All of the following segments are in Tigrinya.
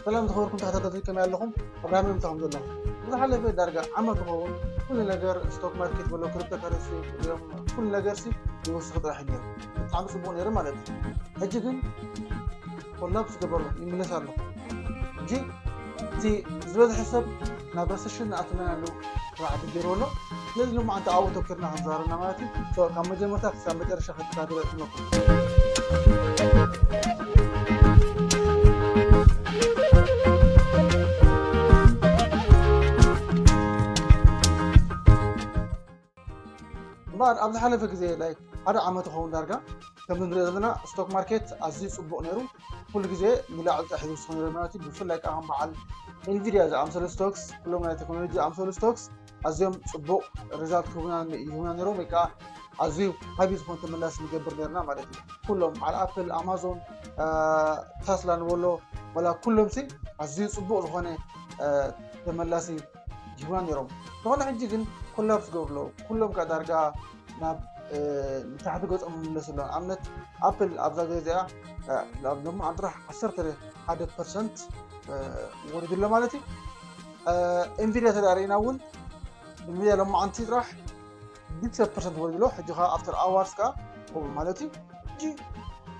ሰላም ዝኸበርኩም ተኸታተልቲ፣ ከመይ ኣለኹም? ኣብርሃም እዮም፣ ተኸም ዘለኹም። ዝሓለፈ ዳርጋ ዓመት ክኸውን ኩሉ ነገር፣ ስቶክ ማርኬት በሎ፣ ክሪፕቶ ካረንሲ እዮም፣ ኩሉ ነገር ሲ ይወስኽ ጥራሕ እዩ ነይሩ። ብጣዕሚ ጽቡቕ ነይሩ ማለት እዩ። ሕጂ ግን ኮላፕስ ገበሩ ይምለስ ኣሎ። ሕጂ እቲ ዝበዝሐ ሰብ ናብ ረሰሽን ኣትመና ኣለዉ። ስራሕ ብገይሩ ኣሎ። ስለዚ ሎማዓንቲ ኣብኡ ተኪርና ክንዛረብና ማለት እዩ። So፣ ካብ መጀመርታ ክሳብ መጨረሻ ክትከታተሉ እጽመኩም። እምበኣር ኣብ ዝሓለፈ ግዜ፣ like፣ ሓደ ዓመት ይኸውን ዳርጋ፣ ከም ንሪኦ ዘለና፣ ስቶክ ማርኬት ኣዝዩ ጽቡቕ ነይሩ። ኩሉ ግዜ ንላዕሊ ጥራሕ ይውስኽ ነይሩ ማለት እዩ። ብፍላይ ከዓ ከም በዓል ኤንቪድያ ዝኣምሰሉ ስቶክስ፣ ኩሎም ናይ ቴክኖሎጂ ዝኣምሰሉ ስቶክስ ኣዝዮም ጽቡቕ ሪዛልት ክህቡና፣ ይህቡና ነይሮም፣ ወይ ከዓ ኣዝዩ ዓብዪ ዝኾነ ተመላሲ ንገብር ነርና ማለት እዩ። ኩሎም በዓል ኣፕል፣ ኣማዞን፣ እ፣ ተስላ ንበሎ፣ ወላ ኩሎም ሲ ኣዝዩ ጽቡቕ ዝኾነ፣ እ፣ ተመላሲ ይህቡና ነይሮም። ዝኾነ ሕጂ ግን ኮላፕስ ገብርሎ፣ ኩሎም ከዓ ዳርጋ ናብ፣ እ፣ ንታሕቲ ገጾም ይምለሱ ኣለዉ። ንኣብነት ኣፕል ኣብዛ ግዜ እዚኣ፣ እ፣ ኣብ ሎማዓንቲ ጥራሕ ዓሰርተ ሓደ ፐርሰንት፣ እ፣ ወሪዱ ኣሎ ማለት እዩ። እ፣ ኤንቪድያ ተዳሪእና እውን፣ ኤንቪድያ ሎማዓንቲ ጥራሕ ሽዱሽተ ፐርሰንት ወሪዱ ኣሎ። ሕጂ ከዓ ኣፍተር ኣዋርስ ከዓ ከምኡ ማለት እዩ። ሕጂ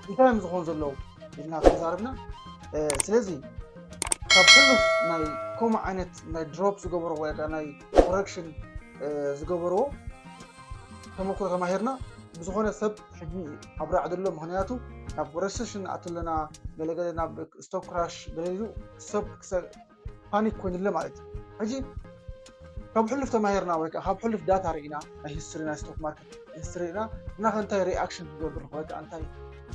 እንታይ እዮም ዝኾኑ ዘለዉ ኢልና ተዛረብና። እ፣ ስለዚ ካብ ሕሉፍ ናይ ከምኡ ዓይነት ናይ ድሮፕ ዝገበርዎ ወይ ከዓ ናይ ኮረክሽን፣ እ፣ ዝገበርዎ ተመክሮ ተማሂርና፣ ብዝኾነ ሰብ ሕጂ ኣብራዕ ዘሎ፣ ምኽንያቱ ናብ ረሰሽን ንኣቱ ኣለና፣ ገለገለ ናብ ስቶክ ክራሽ ገለ ኢሉ ሰብ ክሰ-፣ ፓኒክ ኮይኑለ ማለት እዩ። ሕጂ ካብ ሕሉፍ ተማሂርና ወይ ከዓ ካብ ሕሉፍ ዳታ ርኢና፣ ናይ ሂስትሪ፣ ናይ ስቶክ ማርኬት ሂስትሪ ርኢና፣ እና ከ እንታይ ሪኣክሽን ክገብር ንኽእል ወይ ከዓ እንታይ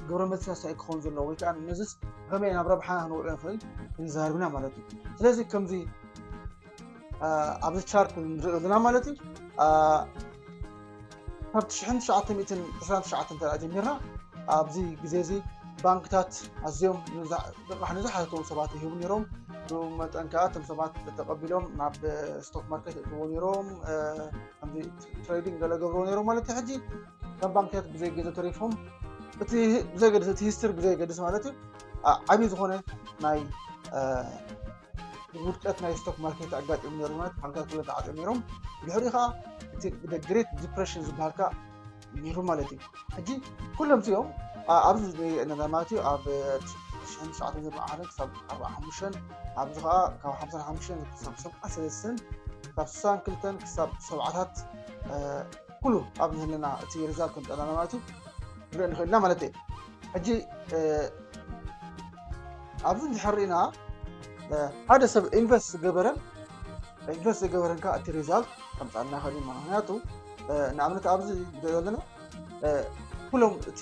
ግብረ መልስና እንታይ ክኸውን ዘለዎ ወይ ከዓ ነዚስ ከመይ ናብ ረብሓና ክንውዕሎ ንኽእል ክንዛርብና ማለት እዩ። ስለዚ ከምዚ፣ አ፣ ኣብዚ ቻርት ንሪኦ ዘለና ማለት እዩ። አ፣ ካብ ትሽዓን ትሽዓተ ሚእትን ዕስራን ትሽዓተን እንተ ጀሚርና፣ ኣብዚ ግዜ እዚ ባንክታት ኣዝዮም ንዛ-፣ ልቓሕ ንዝሓተቶም ሰባት ይህቡ ነይሮም። ብኡ መጠን ከኣ እቶም ሰባት ተቐቢሎም ናብ ስቶክ ማርኬት የእትዎ ነይሮም። እ፣ ከምዚ ትሬዲንግ ገለ ገብርዎ ነይሮም ማለት እዩ። ሕጂ ከም ባንክታት ብዘይ ገንዘብ ተሪፎም፣ እቲ ብዘይ ገድስ፣ እቲ ሂስትሪ ብዘይ ገድስ ማለት እዩ። ዓ-፣ ዓብዪ ዝኾነ ናይ፣ እ፣ ውድቀት ናይ ስቶክ ማርኬት ኣጋጢሙ ነይሩ ማለት፣ ባንክታት ኩሎም ተዓጽዮም ነይሮም። ድሕሪ ከኣ እቲ ግሬት ዲፕሬሽን ዝበሃል ከኣ ነይሩ ማለት እዩ። ሕጂ ኩሎም እዚኦም ኣ-፣ ኣብዚ ዝርአየና ማለት እዩ፣ ኣብ ሽሕን ትሽዓተ ሚእትን ኣርባዓን ክሳብ ኣርባዓን ሓሙሽተን፣ ኣብዚ ከኣ ካብ ሓምሳን ሓሙሽተን ክሳብ ሰብዓን ሰለስተን፣ ካብ ስሳን ክልተን ክሳብ ሰብዓታት፣ እ፣ ኩሉ ኣብዚ ዘለና እቲ ሪዛልት ከምፀእና ማለት እዩ፣ ንርኢ ንኽእል ኢና ማለት እዩ። ሕጂ፣ እ፣ ኣብዚ እንድሕር ርኢና፣ እ፣ ሓደ ሰብ ኢንቨስት ዝገበረን፣ ኢንቨስት ዝገበረን ከዓ እቲ ሪዛልት ከምፃልና ይኽእል እዩ። ምኽንያቱ፣ እ፣ ንኣብነት ኣብዚ ንሪኦ ዘለና፣ እ፣ ኩሎም እቲ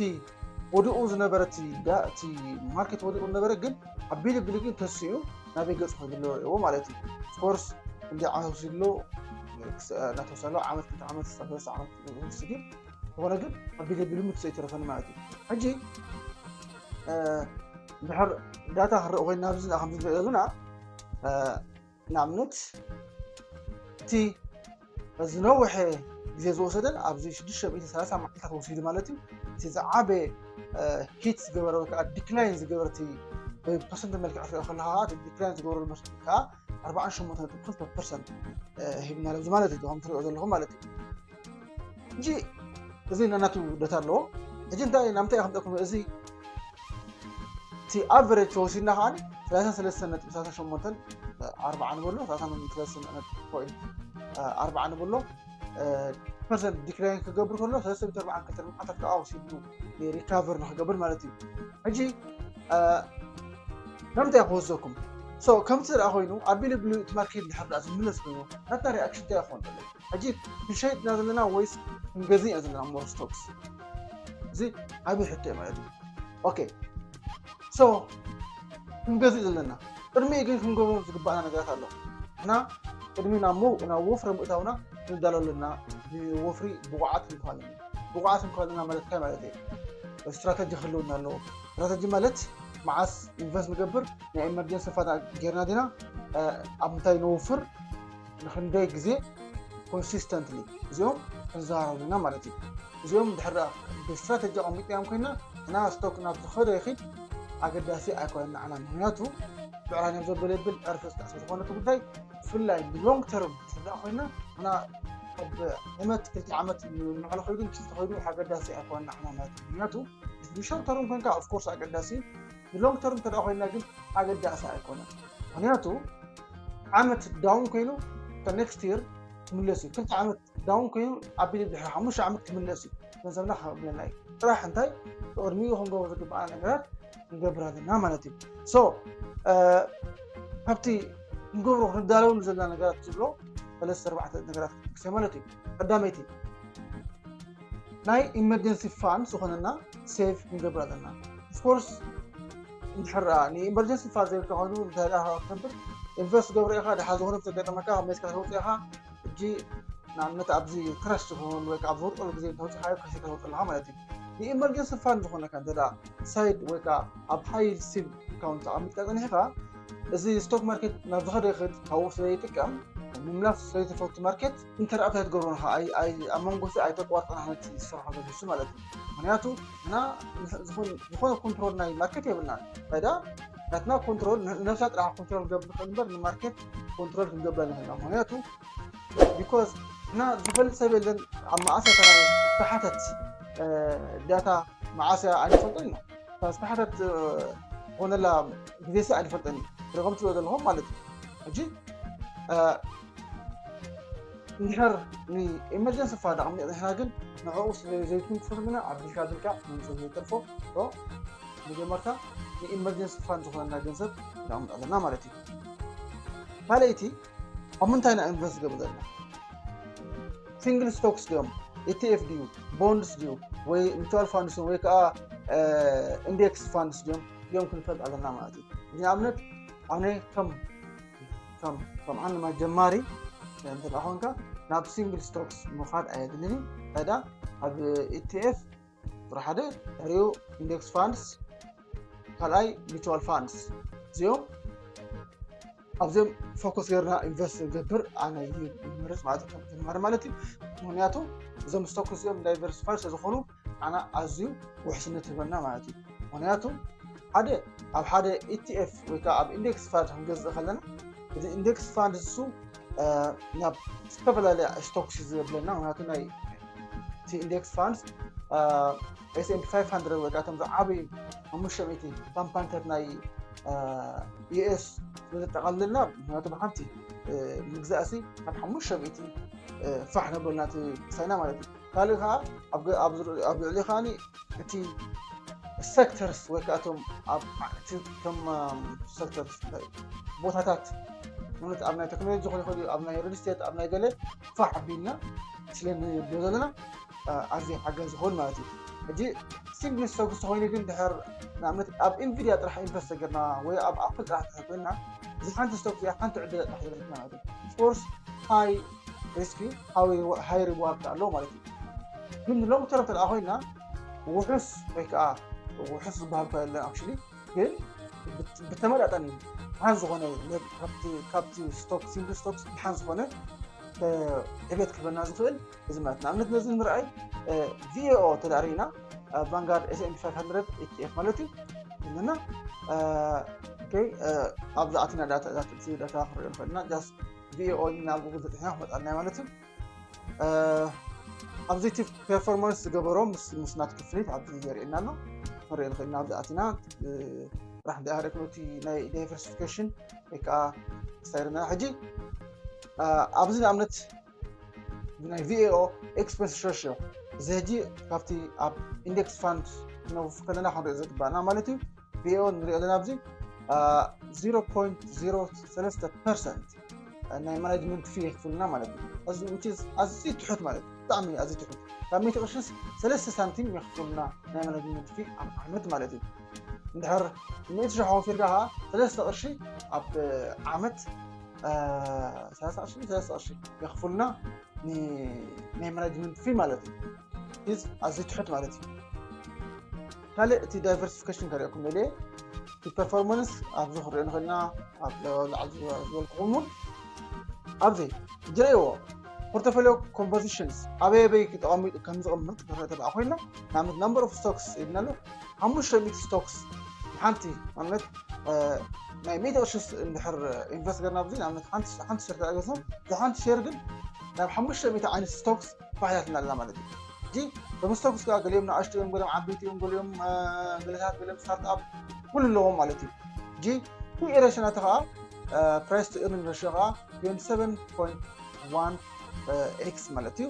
ወዲቑ ዝነበረ፣ እቲ ዳ-፣ እቲ ማርኬት ወዲቑ ዝነበረ፣ ግን ኣቢሊ ቢሊ ግን ተሲኡ ናበይ ገፁ ከም ዘሎ ርእይዎ ማለት እዩ። ኦፍኮርስ፣ ክንደይ ዓመት ወሲድሉ፣ ክስ-፣ እናተወሰነ ዓመት፣ ክልተ ዓመት፣ ሰለስተ ዓመት ወሲዱ፣ ዝኾነ ግን ኣቢሊ ቢሉ ምትሰ ይተረፈኒ ማለት እዩ። ሕጂ፣ እ፣ እንድሕር ዳታ ክንርኢ ኮይና ኣብዚ ከምዚ ንሪኦ ዘለና፣ እ፣ ንኣብነት፣ እቲ ዝነውሐ ግዜ ዝወሰደን ኣብዚ ሽዱሽተ ሚእቲ ሰላሳ መዓልታት ወሲዱ ማለት እዩ። እቲ ዝዓበየ፣ እ፣ ሂት ዝገበረ ወይ ከዓ ዲክላይን ዝገበረ፣ እቲ ብፐርሰንት መልክዕ ክትሪኦ ከለኻ፣ እቲ ዲክላይን ዝገበረሉ ፐርሰንት ከዓ ኣርባዓን ሸሞንተን ነጥቢ ክልተ ፐርሰንት፣ እ፣ ሂብና ኣብዚ ማለት እዩ፣ ከም ትሪኦ ዘለኹም ማለት እዩ። ሕጂ እዚ ናናቱ ደታ ኣለዎ። ሕጂ እንታይ፣ ናብ እንታይ ከምጠኩም፣ እዚ እቲ ኣቨሬጅ ተወሲድና ከኣ ሰላሳን ሰለስተን ነጥቢ ሰላሳን ሸሞንተን ኣርባዓ ንበሎ፣ ሰላሳን ሰለስተን ነጥቢ ፖይንት ኣርባዓ ንበሎ፣ እ፣ ፐርሰንት ዲክላይን ክገብር ከሎ፣ ሰለስተ ሚእቲ ኣርባዓን ክልተን መዓልታት ከኣ ወሲዱ ሪካቨር ንክገብር ማለት እዩ። ሕጂ፣ እ፣ ከምንታይ ክወስደኩም? ሶ፣ ከምቲ ዝረኣ ኮይኑ፣ ኣቢሊ ቢሉ እቲ ማርኬት ድሕር ደኣ ዝምለስ ኮይኑ፣ ናትና ሪኣክሽን እንታይ ክኾን ዘሎ? ሕጂ ክንሸይጥ ኢና ዘለና ወይስ ክንገዝእ ኢና ዘለና ሞር ስቶክስ? እዚ ዓብዪ ሕቶ እዩ ማለት እዩ። ኦኬ። ሶ፣ ክንገዝእ ዘለና። ቅድሚ ግን ክንገብሮ ዝግባኣና ነገራት ኣሎ። ንሕና ቅድሚ ናብ ሞ-፣ ናብ ወፍሪ ምእታውና ክንዳሎ ኣለና። ንወፍሪ ብቑዓት ክንኮን ኣለና። ብቑዓት ክንኮን ኣለና ማለት እንታይ ማለት እዩ? ስትራተጂ ክህልውና ኣለዎ። ስትራተጂ ማለት መዓስ ኢንቨስት ንገብር፣ ናይ ኤመርጀንሲ ፋንድ ጌርና ዲና፣ እ፣ ኣብ ምንታይ ነውፍር፣ ንክንደይ ግዜ ኮንሲስተንትሊ፣ እዚኦም ክንዘራረብ ኣለና ማለት እዩ። እዚኦም ድሕር ደኣ ብስትራተጂ ኣቐሚጥናዮም ኮይና፣ እና ስቶክ ናብ ዝኸደ ይኺድ ኣገዳሲ ኣይኮነን ንዓና። ምኽንያቱ ብዕራይ ናብ ዘበለ የብል ዕርፊ ዝጠዕሰ ዝኾነ እቲ ጉዳይ ብፍላይ ብሎንግ ተርም ዝረኣ ኮይና እና ካብ ዓመት ክልተ ዓመት ንመዕለ ኮይዱ ንክልተ ኮይዱ ኣገዳሲ ኣይኮነ ንዓና ማለት እዩ። ምክንያቱ ብሾርት ተርም ኮንካ ኦፍኮርስ ኣገዳሲ፣ ብሎንግ ተርም ተደኣ ኮይና ግን ኣገዳሲ ኣይኮነን። ምክንያቱ ዓመት ዳውን ኮይኑ ኔክስት ይር ክምለስ እዩ። ክልተ ዓመት ዳውን ኮይኑ ኣቢሉ ድሕሪ ሓሙሽተ ዓመት ክምለስ እዩ። ገንዘብና ክብለና እዩ። ጥራሕ እንታይ ብቅድሚኡ ክንገብሮ ዝግባኣና ነገራት ክንገብር ኣለና ማለት እዩ። ሶ ካብቲ ክንገብሮ ክንዳለወሉ ዘለና ነገራት ዝብሎ ሰለስተ ኣርባዕተ ነገራት ክትክሰ ማለት እዩ። ቀዳመይቲ ናይ ኢመርጀንሲ ፋንድ ዝኾነና ሴቭ ክንገብር ኣለና። ኦፍኮርስ እንድሕር ንኢመርጀንሲ ፋንድ ዘይብልካ ኮይኑ እንታይ ደኣ ክትነብር ኢንቨስት ገብረ ኢኻ ድሓ ዝኾነ ዘጋጠመካ ካብ መሬትካ ተውፅእ ኢኻ ሕጂ ንኣብነት ኣብዚ ክራሽ ዝኾነሉ ወይ ከዓ ኣብ ዝወድቀሉ ግዜ ተውፅኻዮ ከሲካ ተውፅእ ኣለኻ ማለት እዩ። ንኢመርጀንሲ ፋንድ ዝኾነካ እንተ ደኣ ሳይድ ወይ ከዓ ኣብ ሃይ ሲም ኣካውንት ኣቐሚጥካ ፀኒሕካ እዚ ስቶክ ማርኬት ናብ ዝኸደ ይኽድ ካብኡ ስለ ይጥቀም ምምላስ ስለ ዝፈቱ ማርኬት ኢንተራፕት ኣይትገብሮን ኢኻ። ኣብ መንጎ ሲ ኣይተቋርጠን ሓንቲ ዝሰርሖ ዘሎ ማለት እዩ። ምክንያቱ እና ዝኾነ ኮንትሮል ናይ ማርኬት የብልናን። ታዲያ ናትና ኮንትሮል ነብሳ ጥራሕ ኮንትሮል ገብር ንኽእል እምበር ንማርኬት ኮንትሮል ክንገብር ንኽእል። ምክንያቱ ቢኮዝ እና ዝፈልጥ ሰብ የለን። ኣብ መዓስ ተሓተት ዳታ መዓስ ኣይንፈልጦ ኢና ዝተሓተት ዝኾነላ ግዜ ሲ ኣይንፈልጠን እዩ። ርኸም ትብሎ ዘለኹም ማለት እዩ። ሕጂ እንድሕር ንኤመርጀንሲ ፋንድ ኣቐሚጥና ግን ንዕኡ ዘይትንክፈሉ ግና ኣብ ቢልካ ቢልካ ንንሰብ ዘይተርፎ መጀመርታ ንኤመርጀንሲ ፋንድ ዝኾነና ገንዘብ ነቐምጥ ኣለና ማለት እዩ። ካልኣይቲ ኣብ ምንታይ ኢና ኢንቨስት ዝገብር ዘለና? ሲንግል ስቶክስ ድዮም፣ ኢቲኤፍ ድዩ፣ ቦንድስ ድዩ፣ ወይ ሚቹዋል ፋንድስ ወይ ከዓ ኢንዴክስ ፋንድስ ድዮም ድዮም ክንፈልጥ ኣለና ማለት እዩ። ንኣብነት ኣነ ከም ከም ከም ዓንማ ጀማሪ እንተ ደኣ ኮንካ ናብ ሲንግል ስቶክስ ምኻድ ኣየድልን እዩ። ታዲያ ኣብ ኢቲኤፍ ቁጥሪ ሓደ ድሕሪኡ ኢንዴክስ ፋንድስ ካልኣይ ሚቹዋል ፋንድስ እዚኦም ኣብዚኦም ፎከስ ገርና ኢንቨስት ገብር ኣነ ይመርፅ ማለት ከም ጀማሪ ማለት እዩ። ምክንያቱ እዞም ስቶክስ እዚኦም ዳይቨርሲፋይ ስለዝኾኑ ኣና ኣዝዩ ውሕስነት ይህበና ማለት እዩ። ምክንያቱ ሓደ ኣብ ሓደ ኢቲኤፍ ወይ ከዓ ኣብ ኢንዴክስ ፋንድ ክንገዝእ ከለና እቲ ኢንዴክስ ፋንድ እሱ ናብ ዝተፈላለያ ስቶክስ ዘብለና ምክንያቱ ናይ እቲ ኢንዴክስ ፋንድ ኤስኤንፒ ፋይቭ ሃንድረድ ወይ ከዓ እቶም ዝዓበዩ ሓሙሽተ ሚእቲ ኮምፓኒታት ናይ ዩኤስ ስለዘጠቃልልና ምክንያቱ ብሓንቲ ምግዛእሲ ካብ ሓሙሽተ ሚእቲ ፋሕ ነብለና እቲ ክሳይና ማለት እዩ። ካልእ ከዓ ኣብ ልዕሊ ከዓ እቲ ሴክተርስ ወይ ከዓ እቶም ኣብ ቶም ሴክተርስ ቦታታት ማለት ኣብ ናይ ቴክኖሎጂ ክኾን ይኽእል ኣብ ናይ ሪል ስቴት ኣብ ናይ ገለ ፋሕ ኣቢልና ስለ ንብሎ ዘለና ኣዝዩ ሓጋዚ ዝኸውን ማለት እዩ። ሕጂ ሲንግል ስቶክስ ተኮይኑ ግን ድሕር ንኣብነት ኣብ ኢንቪድያ ጥራሕ ኢንቨስት ተገርና ወይ ኣብ ኣፕል ጥራሕ ተኮይና እዚ ሓንቲ ስቶክ እዚኣ ሓንቲ ዕድል ጥራሕ ይበለትና ማለት እዩ። ኦፍኮርስ ሃይ ሪስክ ሃይ ሪዋርድ ኣለዎ ማለት እዩ። ግን ሎንግ ተርም ተደኣ ኮይና ውሑስ ወይ ከዓ ውሑስ ዝበሃል እኳ የለን ኣክቹሊ ግን ብተመጣጣኒ ድሓን ዝኾነ ካብቲ ስቶክ ሲንግል ስቶክስ ድሓን ዝኾነ ዕቤት ክህበና ዝኽእል እዚ ማለት ንኣብነት ነዚ ንምርኣይ ቪኤኦ ተዳሪና ቫንጋርድ ኤስኤንፒ ፋይቭ ሃንድረድ ኢቲኤፍ ማለት እዩ እና ኣብዛ ኣቲና ዳታ ዳታ ክንሪኦ ንኽእልና ጃስት ቪኤኦ ናብ ጉግል ተፅሒና ክመጣልና ማለት እዩ። ኣብዚ እቲ ፐርፎርማንስ ዝገበሮ ምስ ናቱ ክፍሊት ኣብዚ የርእየና ኣሎ። ክንሪኦ ንኽእል ኢና ኣብዚ ኣቲና ጥራሕ እንዳ ሃደ ክኖቲ ናይ ዳይቨርሲፊኬሽን ወይ ከዓ ስታይልና ሕጂ ኣብዚ ንኣብነት ናይ ቪኤኦ ኤክስፐንስ ሬሽዮ እዚ ሕጂ ካብቲ ኣብ ኢንዴክስ ፋንድ ክነውፍ ከለና ክንሪኦ ዘግባእና ማለት እዩ። ቪኤኦ ንሪኦ ዘለና ኣብዚ ዜሮ ፖይንት ዜሮ ሰለስተ ፐርሰንት ናይ ማናጅመንት ፊ የኽፍሉና ማለት እዩ። ኣዝዩ ትሑት ማለት እዩ። ብጣዕሚ ኣዝዩ ትሑት ካብ ሚእቲ ቅርሽስ ሰለስተ ሳንቲም የኽፍሉና ናይ ማናጅመንት ፊ ኣብ ዓመት ማለት እዩ። እንድሕር ሚእቲ ሽሕ ኣውፊርካ ከዓ ሰለስተ ቅርሺ ኣብ ዓመት ሰላሳ ቅርሺ ሰለስተ ቅርሺ የኽፍሉና ናይ ማናጅመንት ፊ ማለት እዩ። እዚ ኣዝዩ ትሑት ማለት እዩ። ካልእ እቲ ዳይቨርሲፊኬሽን ከሪእኩም ደልየ እቲ ፐርፎርማንስ ኣብዚ ክንሪኦ ንኽእልና ኣብ ላዕሊ ዝበልኩኹም እውን ኣብዚ ጅረይዎ ፖርቶፎሊዮ ኮምፖዚሽንስ ኣበይ ኣበይ ተቐሚጡ ከም ዝቕምጥ ክንርኢ ተደኣ ኮይና ንኣብነት ናምበር ኦፍ ስቶክስ ኢልና ኣሎ ሓሙሽተ ሚእቲ ስቶክስ ሓንቲ ማለት ናይ ሚእቲ ቅርሺ እንድሕር ኢንቨስት ገርና ኣብዚ ንኣብነት ሓንቲ ሸር ተገዝም እዚ ሓንቲ ሸር ግን ናብ ሓሙሽተ ሚእቲ ዓይነት ስቶክስ ፋሕያትና ኣለና ማለት እዩ። እዚ ቶም ስቶክስ ከዓ ገሊኦም ንኣሽቱ እዮም፣ ገሊኦም ዓበይቲ እዮም፣ ገሊኦም ገለታት ገሊኦም ስታርትኣፕ ኩሉ ኣለዎም ማለት እዩ። እዚ ፒኢ ሬሽዮ ናቲ ከዓ ፕራይስ ቱ ኤርኒንግ ሬሽዮ ከዓ ኤክስ ማለት እዩ።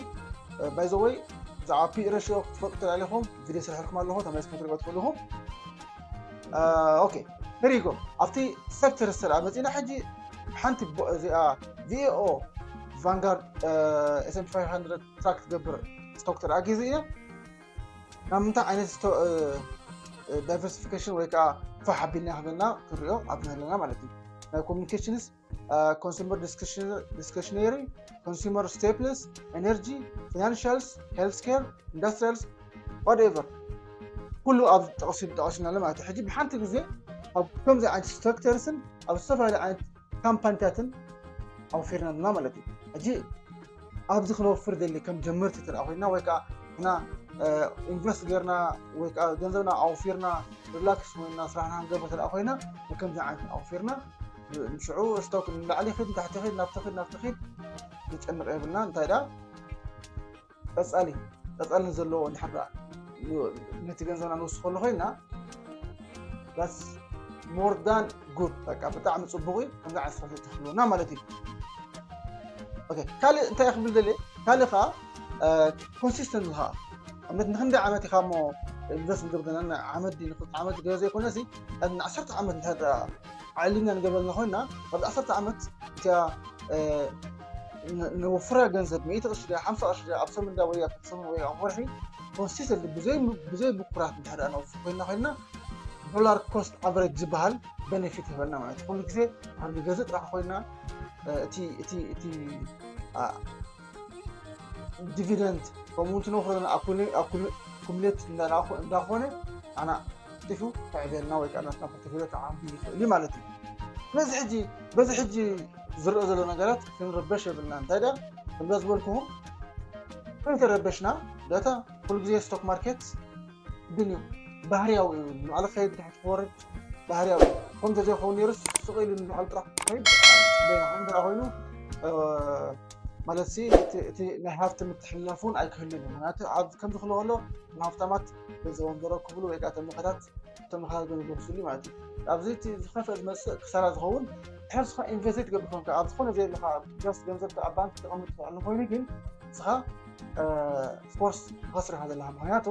ባይ ዘ ወይ ብዛዕባ ፒኢ ሬሽዮ ክትፈልጡ ተላሊኹም ቪዲዮ ስርሕልኩም ኣለኹ ተመልስ ክትሪኦ ትኽእልኹም። ኦኬ ሄሪጎ ኣብቲ ሴክተር ስራ መፂና ሕጂ ሓንቲ እዚኣ ቪኤኦ ቫንጋርድ ኤስኤምፒ ፋይቭ ሃንድረድ ትራክ ትገብር ስቶክ ተደኣ ግዜ እያ። ናብ ምንታይ ዓይነት ዳይቨርሲፊኬሽን ወይ ከዓ ፋሕ ኣቢልና ክብልና ክንሪኦ ኣብ ኣለና ማለት እዩ። ናይ ኮሚኒኬሽንስ፣ ኮንሱመር ዲስክሪሽነሪ፣ ኮንሱመር ስቴፕልስ፣ ኤነርጂ፣ ፋይናንሻልስ፣ ሄልስኬር፣ ኢንዱስትሪያልስ፣ ዋትኤቨር ኩሉ ኣብ ጠቕሲልና ኣሎ ማለት እዩ። ሕጂ ብሓንቲ ግዜ ኣብ ከምዚ ዓይነት ሴክተርስን ኣብ ዝተፈላለዩ ዓይነት ካምፓኒታትን ኣውፊርና ኣለና ማለት እዩ። ሕጂ ኣብዚ ክነወፍር ደሊ ከም ጀመርቲ ትርኣ ኮይና ወይ ከዓ ንሕና ኢንቨስት ገርና ወይ ከዓ ገንዘብና ኣውፊርና ሪላክስ ኮይና ስራሕና ክንገብር ትርኣ ኮይና ከምዚ ዓይነት ኣውፊርና ንሽዑ ስቶክ ንላዕሊ ኽድ ንታሕቲ ኽድ ናብቲ ኽድ ናብቲ ኽድ ንጨንቕ የብልና። እንታይ ደኣ ቀፃሊ ቀፃሊ ዘለዎ እንድሕር ደኣ ነቲ ገንዘብና ንወስኸሉ ኮይና that's more than good። በቃ ብጣዕሚ ፅቡቅ እዩ። ከምዚ ዓይነት ስራሕቲ ተኽልውና ማለት እዩ። ካልእ እንታይ ክብል ደለ ካልእ ከዓ ኮንሲስተንት ከዓ እምነት ንክንደ ዓመት ኢኻ እሞ ኢንቨስት ንገብር ዘለና ዓመት ድዩ ንክልተ ዓመት ገለ ዘይኮነ ሲ ንዓሰርተ ዓመት እንታይ ዓሊምና ንገብረልና ኮይና ኣብዚ ዓሰርተ ዓመት እቲያ ንወፍራ ገንዘብ ሚእቲ ቅርሺ ድያ ሓምሳ ቅርሺ ድያ ኣብ ሰሙን ድያ ወይ ኣብ ሰሙን ወይ ኣብ ወርሒ ኮንሲስተንት ብዘይ ብዘይ ብኩራት እንድሕር ነወፍር ኮይና ኮይና ዶላር ኮስት ኣቨሬጅ ዝበሃል ቤኔፊት ይህበና ማለት ኩሉ ግዜ ኣብ ንገዝእ ጥራሕ ኮይና እቲ እቲ እቲ ዲቪደንት ከምኡ እውን ትነኽሮ ኣኩሙሌት እንዳኾነ ኣና ጢፉ ክዕብየልና ወይ ከዓ ናትና ፖርቶፊልዮ ክዓቢ ይኽእል እዩ ማለት እዩ። ስለዚ ሕጂ በዚ ሕጂ ዝረአ ዘሎ ነገራት ክንረበሽ የብልና። እንታይ ደኣ ከምዛ ዝበልኩኹም ከይተረበሽና ዳታ ኩሉ ግዜ ስቶክ ማርኬት ግን እዩ ባህርያዊ እዩ። ንባዕሉ ከይድ ድሕር ክወርድ ባህርያዊ ከም ተዘይኸውን ነይሩ ስቕ ኢሉ ንባዕሉ ጥራሕ ክኸይድ በይና እንተ ኮይኑ ማለት ሲ እቲ ናይ ሃፍቲ ምትሕልላፍ እውን ኣይክህልን እዩ። ምክንያቱ ኣብ ከምዚ ክሎ ከሎ ንሃፍታማት ገንዘቦም ዘረክብሉ ወይ ከዓ ተመኸታት ተመኻሪ ገንዘብ ዝወስሉ ማለት እዩ። ኣብዚ እቲ ዝኸፍአ ዝመፅእ ክሳራ ዝኸውን ድሕር ስኻ ኢንቨስት ትገብር ኮንካ ኣብ ዝኾነ ዘይለካ ጀስት ገንዘብ ኣብ ባንክ ተቐምጥ ትኽእል ኮይኑ ግን ንስኻ ፎርስ ትኸስር ኢኻ ዘለኻ ምክንያቱ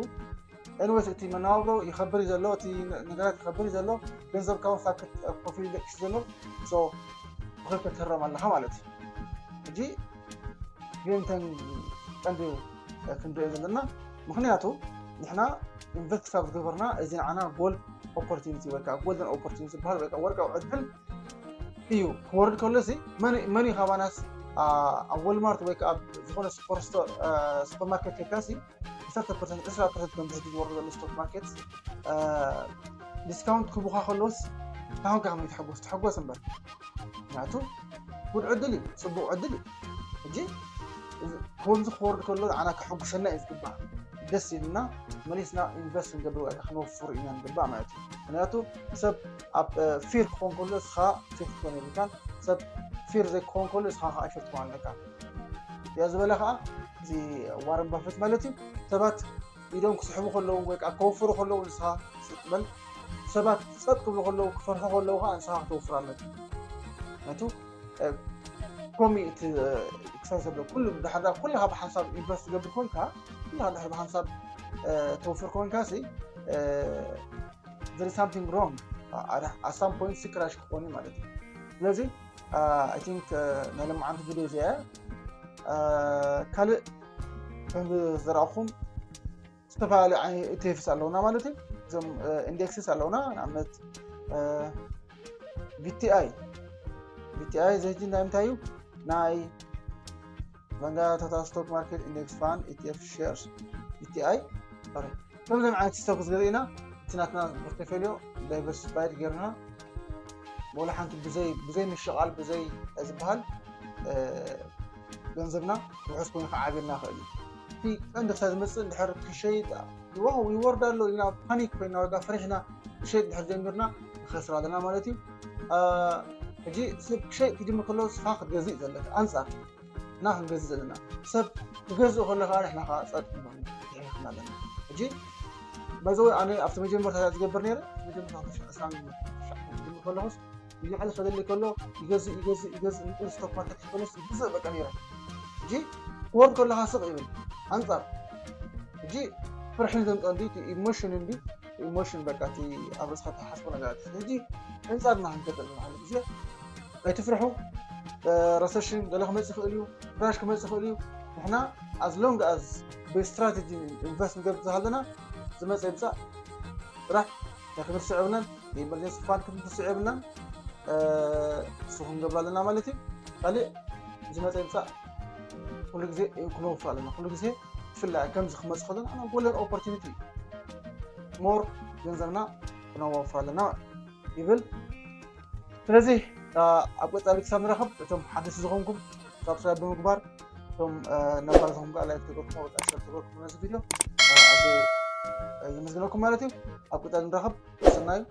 ኤንዌስ እቲ መነባብሮ ይኸብር እዩ ዘሎ፣ እቲ ነገራት ይኸብር እዩ ዘሎ፣ ገንዘብካ እውን ሳክት ኮፊ ይለቅስ ዘሎ ብኸልከ ትህረም ኣለኻ ማለት እዩ። ሕጂ ግን እተን ቀንዲ ክንሪኦ ዘለና ምክንያቱ ንሕና ኢንቨስት ክሳብ ዝገበርና እዚ ንዓና ጎል ኦፖርቲኒቲ ወይ ከዓ ጎልደን ኦፖርቲኒቲ ዝበሃል ወይ ከዓ ወርቃዊ ዕድል እዩ ክወርድ ከሎ ሲ መን እዩ ካባናስ ኣብ ወልማርት ወይ ከዓ ዝኾነ ሱፐርማርኬት ከይድካ ሲ ዓሰርተ ፐርሰንት ዕስራ ፐርሰንት ከም ዝሕጂ ዝወርዱ ዘሎ ስቶክ ማርኬት ዲስካውንት ክቡካ ከለዎስ ካሁን ከመይ ትሕጎስ ትሕጎስ እምበር ምክንያቱ ጉድ ዕድል እዩ ፅቡቅ ዕድል እዩ። ሕጂ ከምዚ ክወርድ ከሎ ንዓና ክሕጉሰና እዩ ዝግባእ። ደስ ኢልና መሊስና ኢንቨስት ክንገብር ወይ ክንወፍር ኢና ንግባእ ማለት እዩ። ምክንያቱ ሰብ ኣብ ፊር ክኾን ከሎ እስኻ ፊር ክትኮን የብልካን። ሰብ ፊር ዘይክኾን ከሎ እስኻ ከዓ ፊር ትኾን ኣለካ። ያ ዝበለ ከዓ እዚ ዋረን ባፈት ማለት እዩ። ሰባት ኢዶም ክስሕቡ ከለዉ ወይ ከዓ ከወፍሩ ከለዉ ንስኻ ስጥበል ሰባት ፀጥ ክብሉ ከለዉ ክፈርሑ ከለዉ ከዓ ንስኻ ክትወፍር ኣለካ። ምክንያቱ ኮሚ እቲ ክሳይ ዘሎ ኩሉ ድሕር ኩልኻ ብሓንሳብ ኢንቨስት ትገብር ኮንካ ኩልኻ ድሕር ብሓንሳብ ተወፍር ኮንካ ሲ there is something wrong at some point ሲ ክራሽ ክኾን እዩ ማለት እዩ። ስለዚ I think ናይ ለማዓንቲ ቪዲዮ እዚኣ ካልእ ከም ዝረእኹም ዝተፈላለዩ ኢቲኤፍስ ኣለውና ማለት እዩ። እዞም ኢንዴክስስ ኣለውና ንኣብነት ቪቲኣይ ቪቲኣይ ዘጂ ናይ ምንታይ እዩ ናይ ቫንጋርድ ቶታል ስቶክ ማርኬት ኢንዴክስ ፋንድ ኢቲኤፍ ሼርስ ቪቲኣይ ሶሪ ከምዞም ዓይነት ስቶክስ ገዚእና እቲ ናትና ፖርቶፌልዮ ዳይቨርሲፋይድ ጌርና ወላ ሓንቲ ብዘይ ብዘይ ምሽቓል ብዘይ ዝበሃል ገንዘብና ውሑስ ኮይኑ ክዓብየልና ይኽእል እዩ። እቲ ቀንዲ ክሳብ ዝመፅእ እንድሕር ክሸይጥ ዋው ይወርድ ኣሎ ኢልና ፓኒክ ኮይና ወይ ከዓ ፈሪሕና ክሸይጥ ድሕር ጀሚርና ንኸስር ኣለና ማለት እዩ። ሕጂ ሰብ ክሸይጥ ክጅምር ከሎ ንስኻ ክትገዝእ እዩ ዘለካ፣ ኣንጻር እና ክንገዝእ ዘለና። ሰብ ክገዝእ ከሎ ከዓ ንሕና ከዓ ጸጥ ክንብል ኣለና። ሕጂ ባይዘወይ ኣነ ኣብቲ መጀመርታ ዝገብር ነይረ መጀመርታ ክጅምር ከለኹስ ንላዕሊ ከደሊ ከሎ ይገዝእ ይገዝእ ይገዝእ ንጥር ስቶክ ማርኬት ክኾነስ ይገዝእ በቃ ነይረ። ሕጂ ክወርድ ከለካ ስቕ ይብል ኣንጻር። ሕጂ ፍርሒ ዘምፀ እንዲ ኢሞሽን እንዲ ኢሞሽን በቃ እቲ ኣብ ርእስካ ተሓስቦ ነገራት ሕጂ ኣንጻርና ክንከተል ንሓለ ግዜ ኣይትፍርሑ። ረሰሽን ገለ ክመፅእ ይኽእል እዩ፣ ክራሽ ክመፅእ ይኽእል እዩ። ንሕና as long as ብስትራቴጂ ኢንቨስት ንገብር ዝሃለና ዝመፀ ይምፃእ ስራሕ ናይ ክንርስዕ የብልናን፣ ንኢመርጀንሲ ፋንድ ክንርስዕ የብልናን። እሱ ክንገብር ኣለና ማለት እዩ። ካልእ ዝመፀ ይምፃእ ኩሉ ግዜ ክነውፍ ኣለና። ኩሉ ግዜ ብፍላይ ከምዚ ክመፅእ ከለና ኣና ጎለን ኦፖርቲኒቲ ሞር ገንዘብና ክነዋፍር ኣለና ይብል። ስለዚ ኣብ ቀፃሊ ክሳብ ንራኸብ እቶም ሓደስቲ ዝኾንኩም ሳብስክራይብ ብምግባር እቶም ነባር ዝኾንኩም ከዓ ላይክ ተገብርኩም ወጣ ሰብ ተገብርኩም ነዚ ቪድዮ ኣዚ ይምዝግነኩም ማለት እዩ። ኣብ ቀፃሊ ንራኸብ ሰናዩ